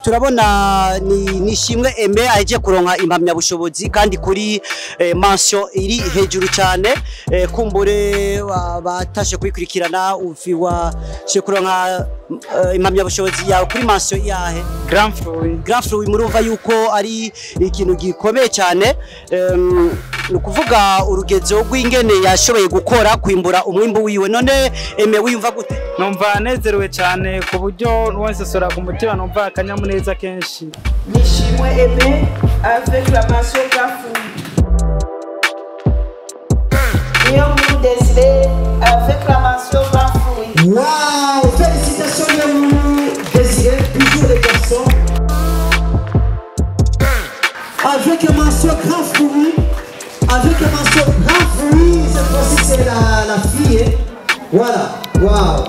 Turabona ni Nishimwe Aime aje kuronka impamyabushobozi kandi kuri mention iri hejuru cyane. Kumbure batashe kubikurikirana, ufiwa she kuronka impamyabushobozi yawe kuri mention yahe? Grand fruit. Grand fruit, murumva yuko ari ikintu gikomeye cyane. Ni ukuvuga urugezo rw'ingene yashoboye gukora kwimbura umwimbu wiwe. None Aime, wiyumva gute? Numva nezerewe cyane ku buryo wese ku mutima numva akanyamuneza kenshi. Nishimwe Aimé avec la mention grand fruit. Niyonkuru Désiré avec la mention grand fruit. Waouh! Félicitations Niyonkuru Désiré, toujours les garçons. Avec la mention grand fruit, avec la mention grand fruit, cette fois-ci c'est la fille. Hein. Voilà, waouh!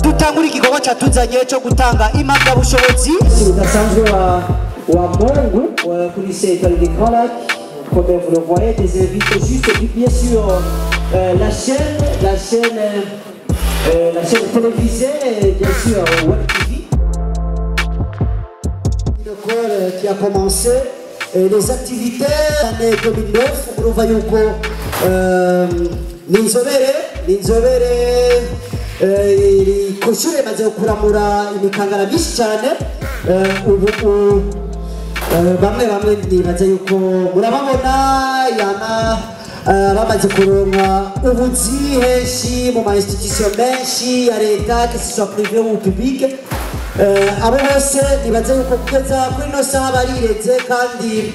Dutangura igikorwa cyatuzanye cyo gutanga impamyabushobozi udasanzwe wa Mungu kuri lycée Étoile des Grands Lacs. Comme vous le voyez, des invités juste bien sûr la chaîne télévisée et bien sûr Web TV. Une école qui a commencé les activités l'année 2009. Urumva yuko ni inzobere ku ishuri imaze kuramura imikangara myinshi cyane. Ubu bamwe bamwe nibaza yuko murababona yana bamaze kuronka ubuzi henshi mu ma institution menshi ya leta, que ce soit privé ou public. Abo bose nibaza yuko kugeza kuri ino saha barireze kandi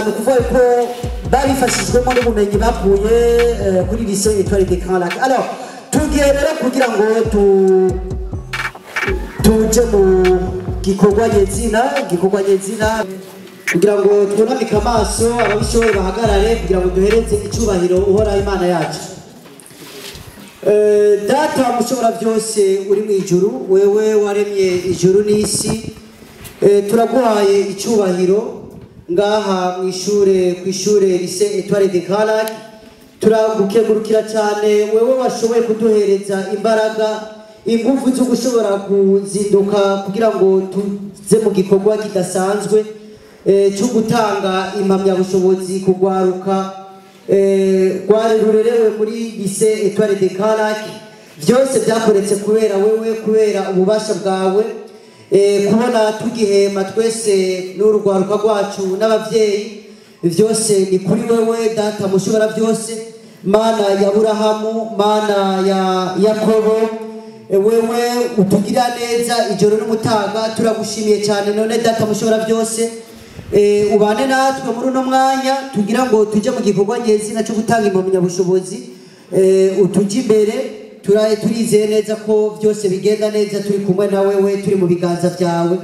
ni ukuvuga ko babifashijwemo n'ubumenyi bakuye kuri lycée Étoile des Grands Lacs. Alors tugiye rero kugira ngo tuje mu gikorwa nyezina kugira ngo twunamike amaso, ababishoboye bahagarare kugira ngo duhereze icyubahiro Uhoraho Imana yacu. Data mushobora byose uri mu ijuru, wewe waremye ijuru n'isi, turaguhaye icyubahiro ngaha mu ishure, ku ishure lycée Étoile des Grands Lacs. Turagukengurukira cyane wewe washoboye kuduhereza imbaraga, ingufu zo gushobora kuzinduka kugira ngo tuze mu gikorwa kidasanzwe cyo gutanga impamyabushobozi kugwaruka rwari rurerewe muri lycée Étoile des Grands Lacs. Byose byakoretse kubera wewe, kubera ububasha bwawe. Kubona tugihema twese n'urugwaruka rwacu n'abavyeyi, byose ni kuri wewe Data mushobora byose, Mana ya Burahamu, Mana ya Yakobo, wewe utugira neza ijoro n'umutaga. Turagushimiye cyane. None Data mushobora byose, ubane natwe muri uno mwanya tugira ngo tujye mu gikorwa nyezina cyo gutanga impamyabushobozi. Utujye imbere. Turizeye neza ko byose bigenda neza turi kumwe na wewe, turi mu biganza byawe.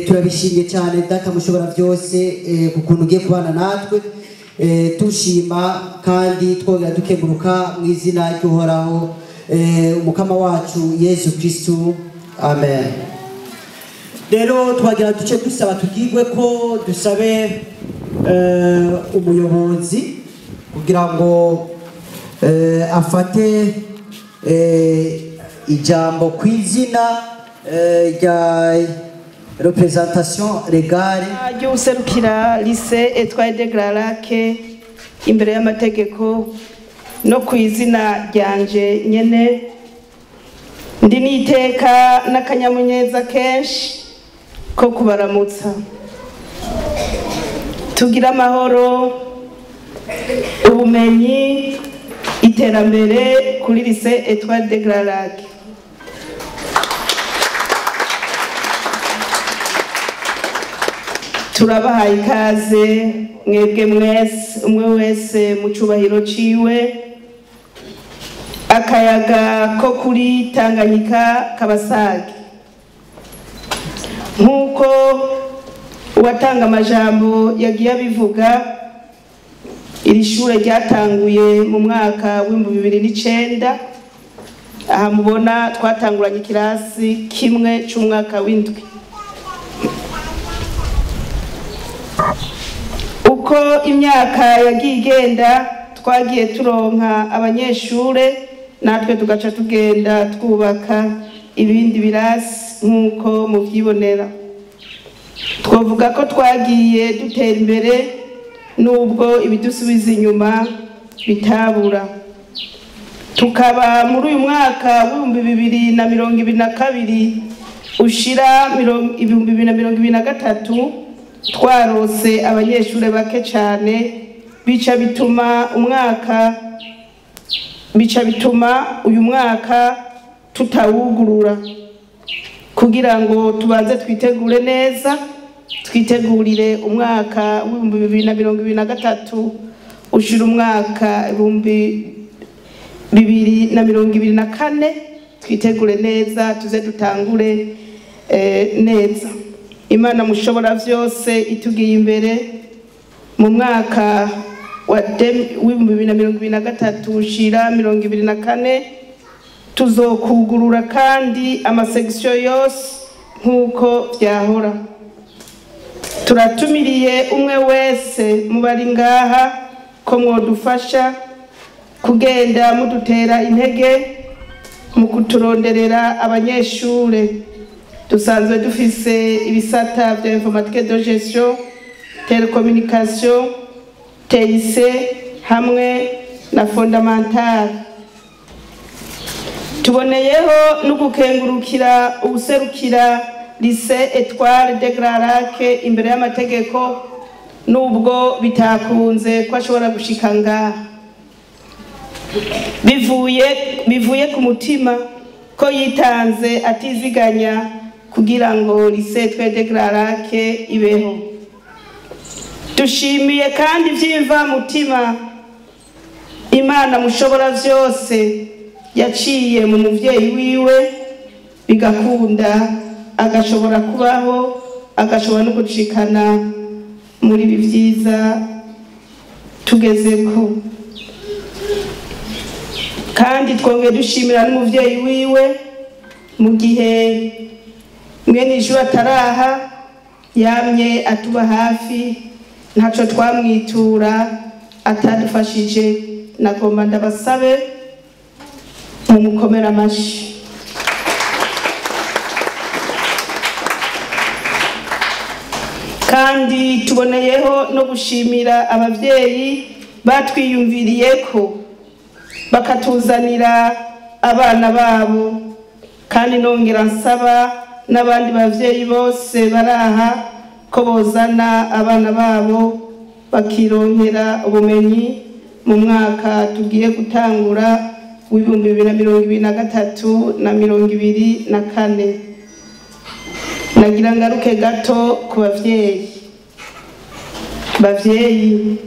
Turabishimye cyane Data mushobora byose ku kuntu ugiye kubana natwe. Tushima kandi twongera dukenguruka mu izina ry'Uhoraho Umukama wacu Yesu Kristu, amen. Rero twagira duce dusaba tugirwe ko dusabe umuyobozi kugira ngo afate ijambo ku izina rya représentation légale. Ry'userukira lycée Étoile des Grands Lacs imbere y'amategeko. no ku izina ryanje nyene. Ndi n'iteka n'akanyamuneza kenshi ko kubaramutsa. Tugira amahoro, ubumenyi, iterambere kuri Lycée Étoile des Grands Lacs. Turabahaye ikaze mwebwe mwese, umwe wese mu cubahiro ciwe. Akayaga ko kuri Tanganyika kabasage. Nk'uko uwatanga amajambo yagiye abivuga, iri shure ryatanguye mu mwaka w'2009. Aha mubona twatanguranye ikirasi kimwe c'umwaka w'indwi. Uko imyaka yagiye igenda, twagiye turonka abanyeshure, natwe tugaca tugenda twubaka ibindi birasi nk'uko muvyibonera. Twovuga ko twagiye dutera imbere nubwo ibidusubiza inyuma bitabura. Tukaba muri uyu mwaka w'2022 ushira 2023 twarose abanyeshure bake cane, bica bituma umwaka bica bituma uyu mwaka tutawugurura kugira ngo tubanze twitegure neza, twitegurire umwaka w'2023 ushira umwaka 2024, twitegure neza tuze dutangure neza. Imana mushobora vyose itugiye imbere mu mwaka wa 2023 ushira 2024 tuzokugurura kandi amasection yose nkuko vyahora. Turatumiriye umwe wese mu bari ngaha ko mwodufasha kugenda mudutera intege mu kuturonderera abanyeshure. Dusanzwe dufise ibisata vya informatique de gestion, télécommunication, TIC hamwe na fondamental. Tuboneyeho no gukengurukira ubuserukira Lycée Étoile des Grands Lacs imbere y'amategeko, nubwo bitakunze ko ashobora gushika ngaha. Bivuye ku mutima ko yitanze atiziganya kugira ngo Lycée Étoile des Grands Lacs ibeho. Dushimiye kandi vyimva mutima Imana mushobora vyose yaciye mu muvyeyi wiwe bigakunda, agashobora kubaho, agashobora no gucikana muri ibi vyiza tugezeko. Kandi twongeye dushimira n'umuvyeyi wiwe mu gihe mwene ijuru ataraha, yamye atuba hafi, ntaco twamwitura atadufashije. Nagomba ndabasabe mumukomera amashi. Kandi tuboneyeho no gushimira abavyeyi batwiyumviriyeko bakatuzanira abana babo, kandi nongera nsaba n'abandi bavyeyi bose baraha ko bozana abana babo bakironkera ubumenyi mu mwaka tugiye gutangura w'2023 na 2024. Nagira ngaruke gato ku bavyeyi. Bavyeyi,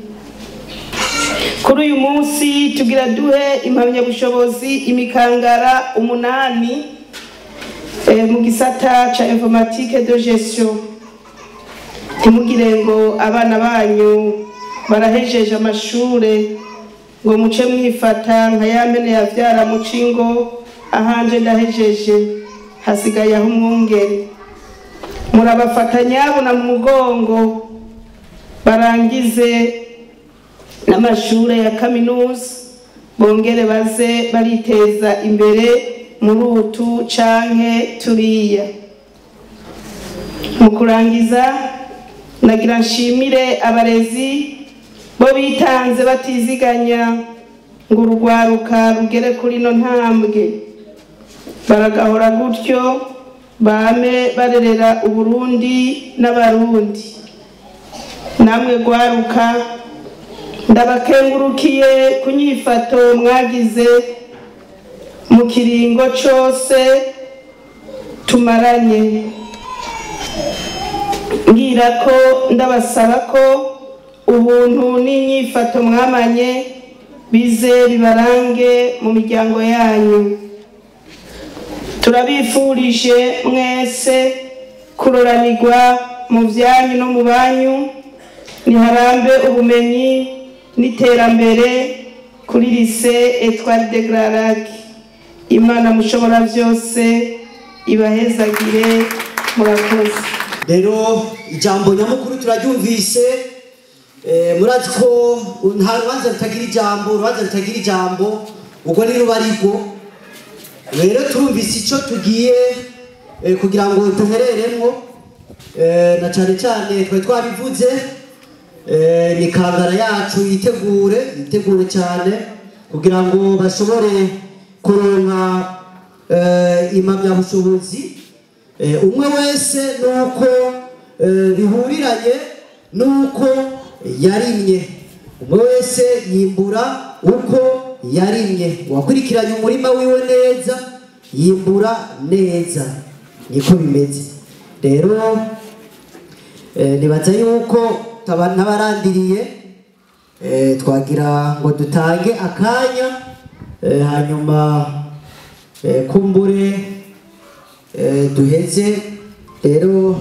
kuri uyu munsi tugira duhe impamyabushobozi imikangara 8 mu gisata ca informatique de gestion. Ntimugire ngo abana banyu barahejeje amashure ngo muce mwifata nka ya mene yavyara mucingo, ahanje ndahejeje hasigaye aho umwungere. Murabafata nyabuna mu mugongo barangize n'amashure ya kaminuza, bongere baze bariteza imbere muri utu canke turiya. Mu kurangiza nagira nshimire abarezi bo bitanze batiziganya ngo urugwaruka rugere kuri no ntambwe. Baragahora gutyo bame barerera Uburundi n'Abarundi. Namwe gwaruka ndabakengurukiye kunyifato mwagize mu kiringo cose tumaranye. Ngira ko ndabasaba ko ubuntu n'inyifato mwamanye bize bibarange mu miryango yanyu. Turabifurije mwese kuroranirwa mu vyanyu no mu banyu, niharambe ubumenyi n'iterambere kuri Lycée Étoile de Grands Lacs. Imana mushobora vyose ibahezagire. Murakoze. Rero ijambo nyamukuru turaryumvise. Murazi ko nta rubanza rutagira ijambo, urubanza rutagira ijambo ubwo ni rubariko. Rero turumvise ico tugiye kugira ngo duhereremwo, na cane cane twari twabivuze, ni kangara yacu yitegure cyane kugira ngo bashobore kuronka impamyabushobozi. Umwe wese nuko bihuriranye nuko yarimye, umwe wese yimbura uko yarimye. Wakurikiranye umurima wiwe neza yimbura neza, niko bimeze. Rero nibaza yuko n'abarandiriye twagira ngo dutange akanya, hanyuma kumbure duheze rero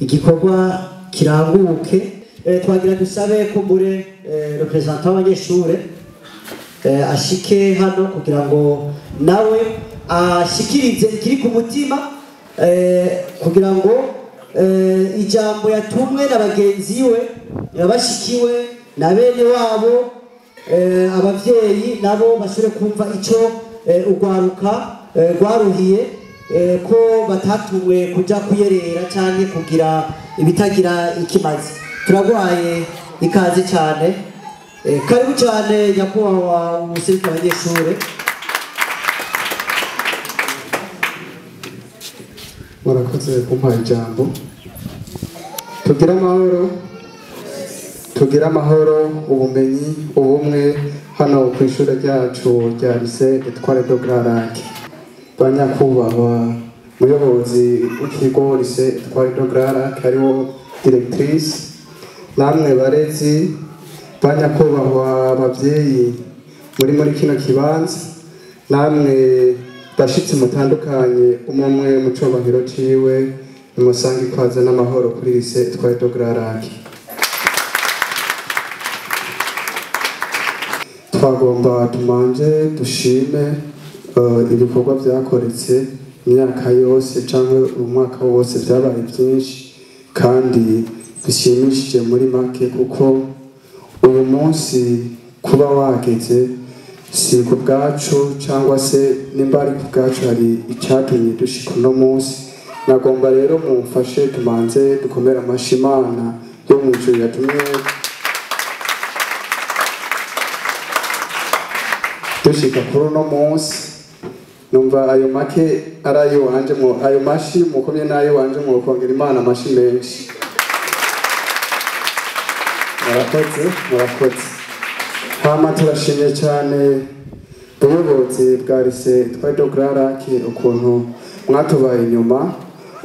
igikorwa kiranguke. Twagira dusabe kumbure representant w'abanyeshure ashike hano kugira ngo nawe ashikirize ikiri ku mutima, kugira ngo ijambo yatumwe na bagenzi we, yabashikiwe na bene wabo, abavyeyi nabo bashobore kumva ico ugwaruka rwaruhiye, ko batatumwe kuja kuyerera canke kugira ibitagira ikimazi. Turagwaye ikaze cyane, karibu cyane nyakubahwa umuserukira abanyeshure. Murakoze kumpa ijambo. Tugire amahoro, tugire amahoro, ubumenyi, ubumwe hano ku ishure ryacu rya Lycée Étoile de Grands Lacs. Banyakubahwa muyobozi w'ikigo Lycée Étoile de Grands Lacs hariho directrice, namwe barezi, banyakubahwa abavyeyi muri kino kibanza, namwe bashitsi mutandukanye, umwe mu cubahiro ciwe, nimusange ikaze n'amahoro kuri Lycée Étoile de Grands Lacs. Twagomba tumanje dushime ibikorwa vyakoretse imyaka yose canke umwaka wose, vyabaye byinshi kandi bishimishije muri make, kuko uyu munsi kuba wageze si ku bwacu cyangwa se nimba ari ku bwacu hari icyatumye dushika uno munsi. Nagomba rero mumfashe tumanze dukomere amashi Imana yo mu ijuru yatumye dushika kuri uno munsi. Numva ayo make ari ayo wanje, ayo mashi mukomye n'ayo wanje mwokongera Imana amashi menshi. Murakoze, murakoze. Hama turashimye cyane ubuyobozi bwa Lycée Étoile de Grands Lacs ukuntu mwatubaye inyuma,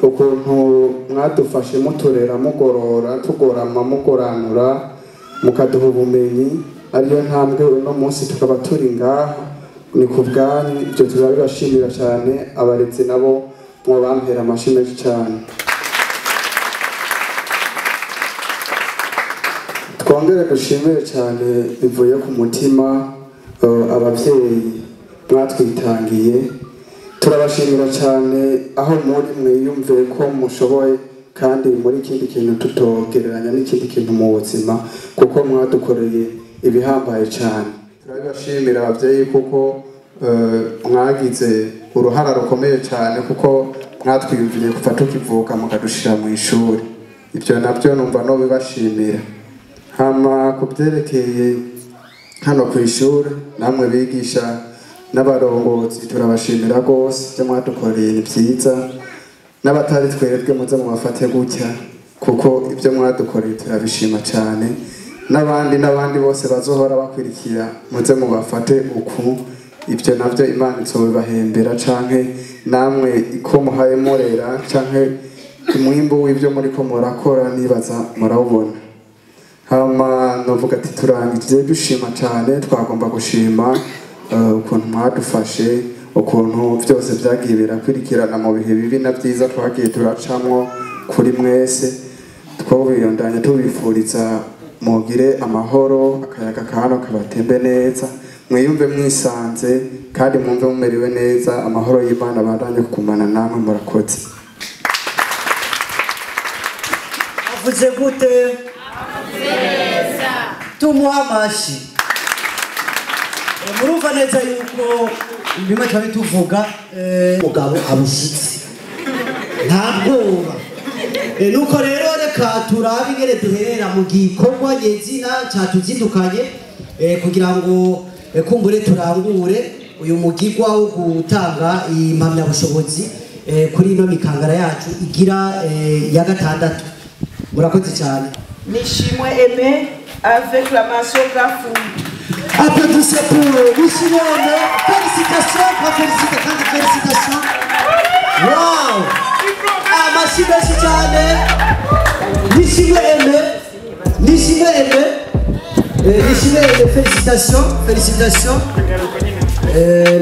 ukuntu mwadufashe muturera, mugorora, tugorama, mugoranura, mukaduha ubumenyi, ariyo ntambwe uno munsi tukaba turi ngaha. Ni ku bwanyu, ibyo turabibashimira cyane. Abarezi nabo mwobampera amashi menshi cyane. Twongere dushimire cyane bivuye ku mutima abavyeyi mwatwitangiye. Turabashimira cyane aho muri mwiyumve ko mushoboye, kandi muri ikindi kintu tutogereranya n'ikindi kintu mu buzima, kuko mwadukoreye ibihambaye cyane. Turabashimira abavyeyi kuko mwagize uruhara rukomeye cyane, kuko mwatwiyumviye kuva tukivuka mukadushira mu ishuri. Ibyo nabyo numva no bibashimira. Hama kubyerekeye Hano ku ishuri namwe bigisha n'abarongozi turabashimira rwose ibyo mwadukoreye ni byiza, n'abatari twebwe muze mubafate gutya kuko ibyo mwadukoreye turabishima cyane, n'abandi n'abandi bose bazohora bakwirikira muze mubafate uku, ibyo navyo Imana izobibahembera canke namwe iko muhaye murera canke umwimbu w'ibyo muriko murakora nibaza murawubona. Hama novuga ati turangije dushima cyane, twagomba gushima ukuntu mwadufashe, ukuntu byose byagiye birakurikirana mu bihe bibi na byiza twagiye turacamwo kuri mwese. Twobiyondanya tubifuriza mugire amahoro, akayaga kano kabatembe neza, mwiyumve mwisanze kandi mwumve mumerewe neza. Amahoro y'Imana abandanye kukumana namwe, murakoze. Avuze gute? Tumuha amashi. Murumva neza yuko bimwe twari tuvuga mugabo abushitsi nta bwoba. Nuko rero reka turabe ingene duherera mu gikorwa nyezina catuzindukanye kugira ngo kumbure turangure uyu mugigwa wo gutanga impamyabushobozi kuri ino mikangara yacu igira ya gatandatu. Murakoze cyane. Nishimwe Aimé avec la mention grand fruit. Applaudissez pour Nishimwe Aimé. Félicitations, félicitations, félicitations. Wow! Amashyi menshi cyane. Nishimwe Aimé, Nishimwe Aimé, Nishimwe Aimé, félicitations, félicitations.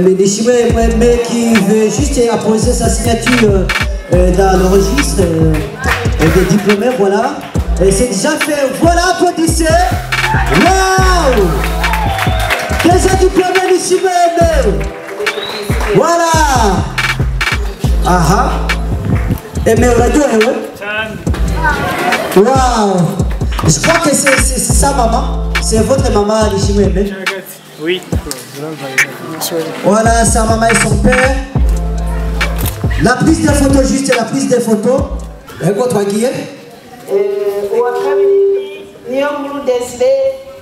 Mais Nishimwe Aimé qui veut juste apposer sa signature dans le registre des diplômés, voilà. Et c'est déjà fait, voilà, applaudissez. Waouh! Déjà diplômé Nishimwe Aimé. Voilà. Aha. Aimé radio, ouais. Waouh! Je crois que c'est sa maman. C'est votre maman, Nishimwe Aimé. Oui. Voilà, sa maman et son père. La prise des photos, juste la prise des photos. Toi, Guillaume. Niyonkuru Désiré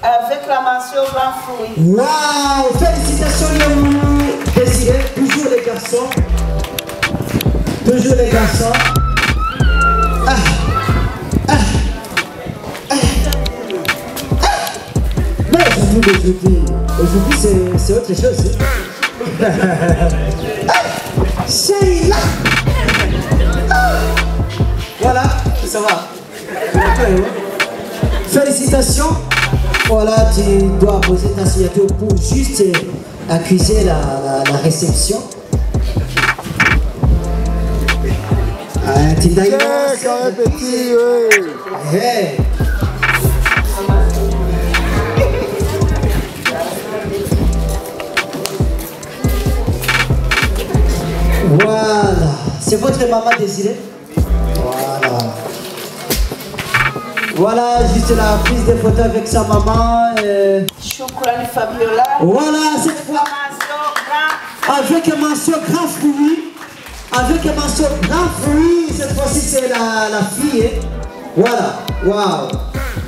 avec la mention grand fruit. Waouh! Félicitations Niyonkuru Désiré, toujours les garçons. Toujours les garçons. Ah, ah, ah, ah. Mais aujourd'hui, c'est autre chose. Ah, Sheila. Ah. Voilà, ça va. Félicitations. Voilà, tu dois poser ta signature pour juste accuser la réception. Hey. Voilà, c'est votre maman Désirée. Voilà. Voilà, juste la prise de photo avec sa maman. Choukrani Fabiola. Voilà, cette fois. Avec un mention grand fruit. Avec un mention grand fruit. Cette fois-ci, c'est la fille. Hein. Voilà. Waouh.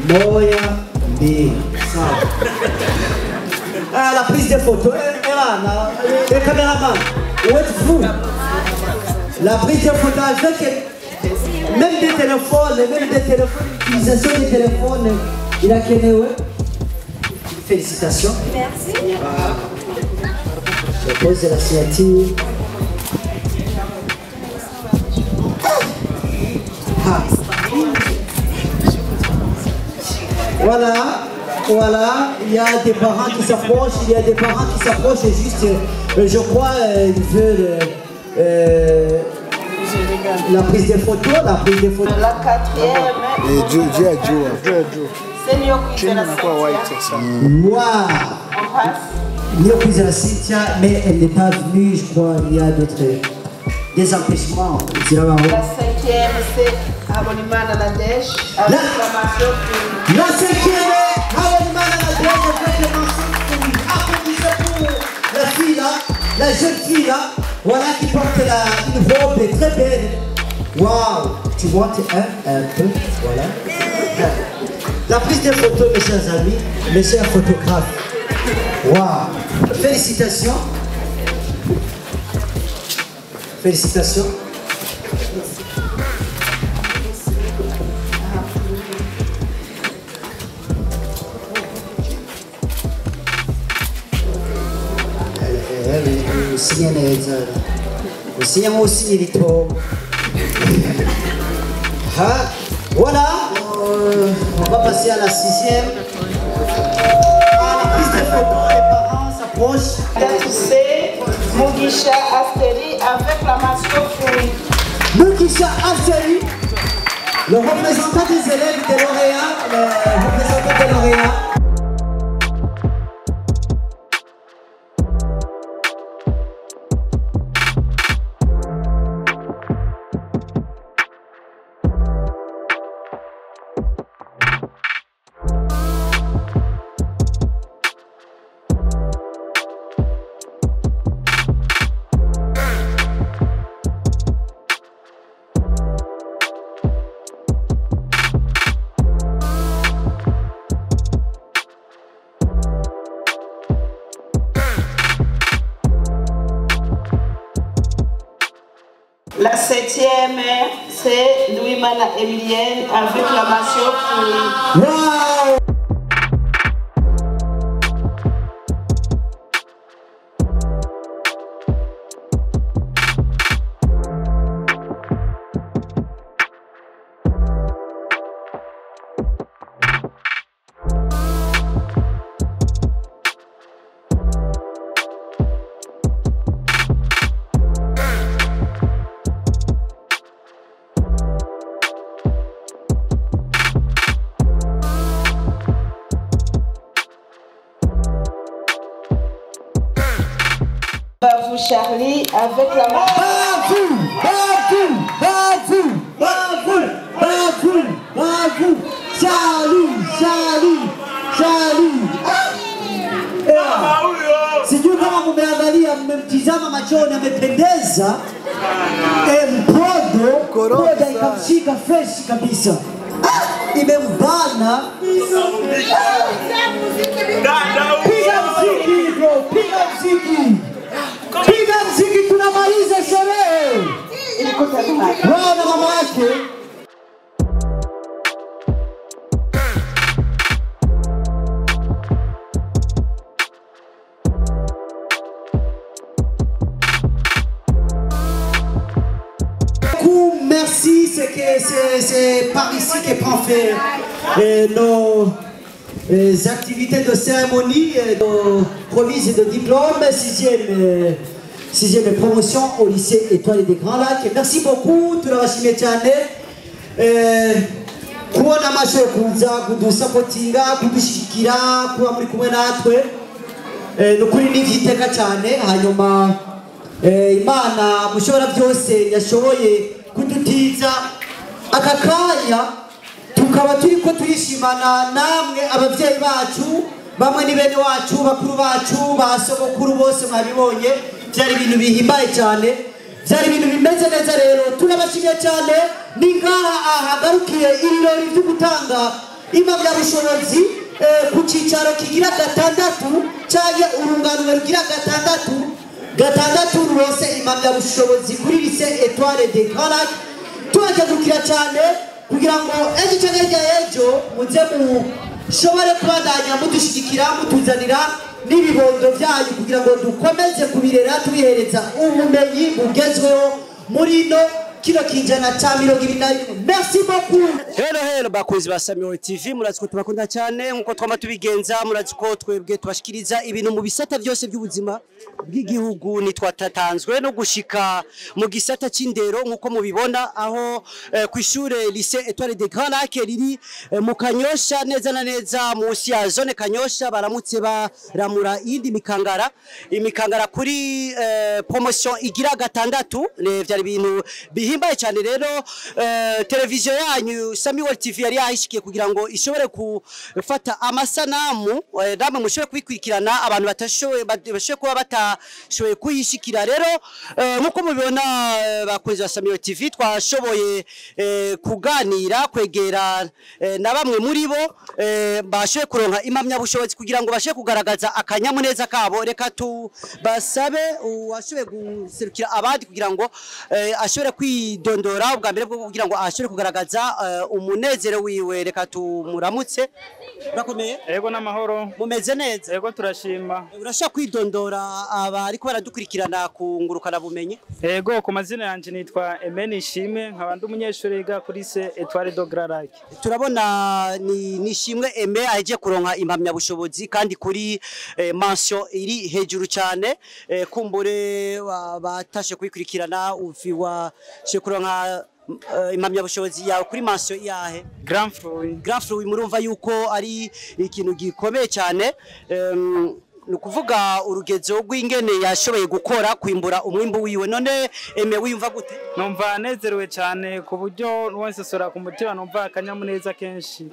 Moya B. Ah, la prise de photo. Et le caméraman, où êtes-vous? La prise de photo avec même des téléphones, l'utilisation des téléphones, il a qu'une. Félicitations. Merci. Voilà. Je pose la signature. Ah. Voilà, voilà, il y a des parents qui s'approchent, il y a des parents qui s'approchent et juste, je crois, ils veulent la prise des photos, la prise des photos. La quatrième. C'est Waouh! Niyokwizera Cynthia, mais elle n'est pas venue, je crois, il y a d'autres des empêchements. La cinquième, c'est Habonimana Nadège, avec la mention. La cinquième, Habonimana Nadège, avec la mention. Applaudissez pour la fille là, la jeune fille là, voilà qui porte une robe très belle. Waouh! Tu vois, un peu, voilà. La prise des photos, mes chers amis, mes chers photographes. Wow. Félicitations. Félicitations. Usinye neza. Usinye nk'usinye ibitobo. Ha, voilà. On va passer à la sixième. À la prise de photo, les parents s'approchent. C'est Mugisha Asteri avec la mention fruit. Mugisha Asteri, le représentant des élèves des lauréats, le représentant des lauréats. La septième, c'est Louis-Mana Emilienne avec la mention fruit. Wow! Bavou Charlie avec la main. Bavou, Bavou, Bavou, Bavou, Bavou, Bavou, Charlie, Charlie, Charlie. Sijui kama mumeangalia, mmemtizama machoni, amependeza. Mpodo, poda ikamshika fresh kabisa. Imembana. Piga mziki bro, piga mziki. Piga mziki, tunamaliza sherehe. Wao na mama yake. Merci, c'est par ici que prend fait nos activités de cérémonie, de remise de diplôme, sixième promotion au lycée Étoile des Grands Lacs. Merci beaucoup, turabashimiye cyane. Kubona amashoye kuza kudusapotinga, kudushigikira, kuba muri kumwe natwe. Nukuri ni iby'iteka cyane. Hanyuma Imana mushobora byose yashoboye kudutiza aka kanya tukaba turiko turishimana namwe abavyeyi bacu, bamwe ni bene wacu, bakuru bacu, basogokuru bose mwabibonye. Byari ibintu bihimbaye cyane, byari ibintu bimeze neza. Rero turabashimiye cyane. Ni ngaha ahagarukiye ibirori byo gutanga impamyabushobozi ku cyicaro kigira gatandatu cyangwa urunganwe rugira gatandatu rurose impamyabushobozi kuri lycée Étoile des Grands Lacs. Tubakegukira cyane kugira ngo ejo cyangwa hirya y'ejo muze mushobore kubandanya mudushigikira, mutuzanira n'ibibondo byanyu kugira ngo dukomeze kubirera, tubihereza ubumenyi bugezweho muri no kino kinjana ca 2021. Merci beaucoup. Hello hello bakunzi ba Samuel TV, murazi ko tubakunda cyane nkuko twama tubigenza. Murazi ko twebwe tubashikiriza ibintu mu bisata byose by'ubuzima bw'igihugu. Nitwatatanzwe no gushika mu gisata c'indero nkuko mubibona aho kw'ishure lycée Étoile des Grands Lacs riri mu Kanyosha, neza na neza munsi ya zone Kanyosha. Baramutse baramura indi mikangara, imikangara kuri promotion igira gatandatu. Vyari ibintu Bihimbaye cyane rero. Televiziyo yanyu Samuel TV yari yahishikiye kugira ngo ishobore gufata amasanamu, namwe mushobore kubikurikirana, abantu batashoboye bashoboye kuba batashoboye kuyishikira. Rero nkuko mubibona, bakunzi ba Samuel TV, twashoboye kuganira, kwegera na bamwe muri bo bashoboye kuronka impamyabushobozi kugira ngo bashe kugaragaza akanyamuneza kabo. Reka tubasabe uwashoboye guserukira abandi kugira ngo ashobore kwidondora ubwa mbere bwo kugira ngo ashobore kugaragaza umunezero wiwe. Reka tumuramutse. Urakomeye? Ego, n'amahoro. Mumeze neza? Ego, turashima. Urashaka kwidondora abariko baradukurikirana ku ngurukana bumenyi? Ego, ku mazina yanje nitwa Emeni Ishimwe, nkaba ndi umunyeshuri yiga kuri Lycée Etoile de Grands Lacs. Turabona ni Nishimwe Aime aje kuronka impamyabushobozi kandi kuri mention iri hejuru cyane. Kumbure batashe kuyikurikirana, ufi wa kuronka impamyabushobozi yawe kuri mention yahe? Grand Fruit. Grand Fruit. Murumva yuko ari ikintu gikomeye cyane. Ni ukuvuga urugezo rw'ingene yashoboye gukora, kwimbura umwimbu wiwe. None Aime, wiyumva gute? Numva nezerewe cyane ku buryo wensesora ku mutima, numva akanyamuneza kenshi.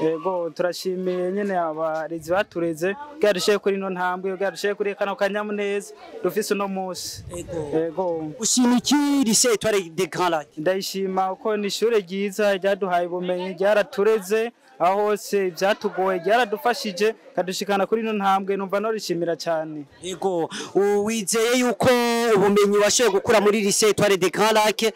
Yego, turashimiye nyene abarezi batureze bwadushiye kuri ino ntambwe, bwadushiye kuri kano kanyamuneza dufise uno munsi. Yego. Ushima iki Lycée Etoile de Grands Lacs? Ndayishima kuko ni ishure ryiza ryaduhaye ubumenyi, ryaratureze, aho hose byatugoye ryaradufashije kadushikana kuri ino ntambwe. Numva norishimira cyane. Yego, wizeye yuko ubumenyi washoboye gukura muri Lycée Etoile de Grands Lacs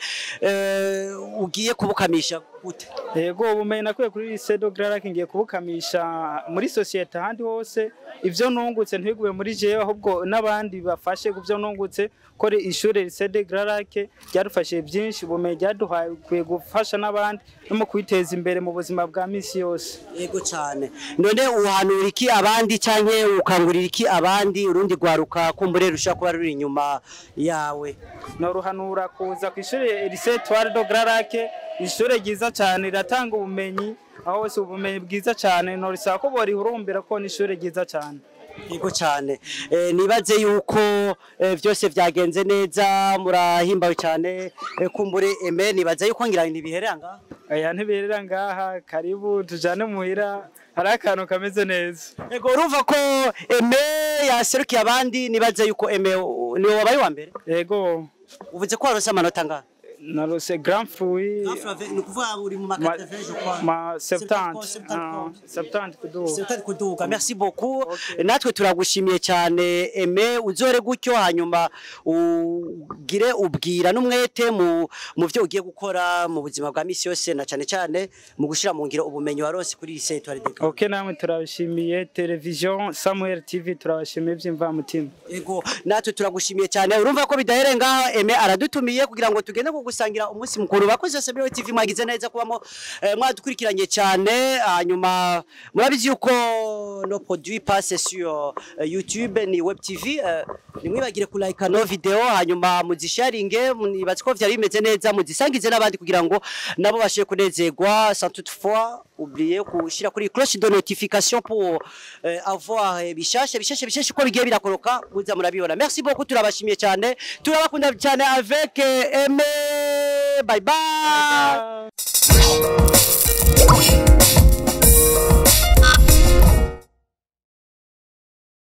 ugiye kubukamisha gute? Yego, ubumenyi nakuye kuri Lycée de Grands Lacs ngiye kubukamisha muri société ahandi hose. Ivyo nungutse ntibigume muri jewe, ahubwo n'abandi bafashe ku byo nungutse, ko ishure Lycée de Grands Lacs ryadufashije byinshi. Ubumenyi ryaduhaye ukwiye gufasha n'abandi no mu kwiteza imbere mu buzima bwa misi yose. Yego cyane. None uhanura iki abandi canke ukangurira iki abandi, urundi rwaruka kumbure rushobora kuba ruri inyuma yawe? Noruhanura kuza ku ishure Lycée Etoile de Grands Lacs, ishure ryiza cyane riratanga ubumenyi aho hose, ubumenyi bwiza cyane. Norisaba ko borihurumbira ko ni ishure ryiza cyane. Yego cyane. Nibaze yuko vyose vyagenze neza, murahimbawe cyane. Kumbure Aime, nibaze yuko ngira ntibiherera ngaha. Aya, ntibiherera ngaha. Karibu tujane muhira, hari akantu kameze neza. Yego, urumva ko Aime yaserukiye abandi. Nibaze yuko Aime niwe wabaye wa mbere. Yego. Uvuze ko warose amanota ngaha? Narose grand fruit. Ni ukuvuga uri mu ma 80, je crois. Ma 70, 70 kuduga. 70 kuduga. Merci beaucoup. Natwe turagushimiye cyane Aime. Uzore gutyo, hanyuma ugire ubwira n'umwete mu byo ugiye gukora mu buzima bwa misi yose, na cyane cyane mu gushira mu ngiro ubumenyi warose kuri Lycée Etoile de Grands. Okay, namwe turabashimiye, television Samuel TV, turabashimiye by'imvamutima. Ego, natwe turagushimiye cyane. Urumva ko bidahere ngaha, Aime aradutumiye kugira ngo tugende gusangira umunsi mukuru. Bakoze Samuel TV, mwagize neza kubamo mwadukurikiranye cyane. Hanyuma murabizi yuko nos produits passent sur YouTube ni Web TV. Nimwibagire ku like nos vidéos, hanyuma muzisharinge. Nibaze ko vyari bimeze neza, muzisangize n'abandi kugira ngo nabo bashe kunezerwa, sans toutefois oublier kushira kuri cloche de notification pour avoir bishashe bishashe bishashe ko bigiye birakoroka, muza murabibona. Merci beaucoup, turabashimiye cyane, turabakunda cyane. Avec Aime, bye bye.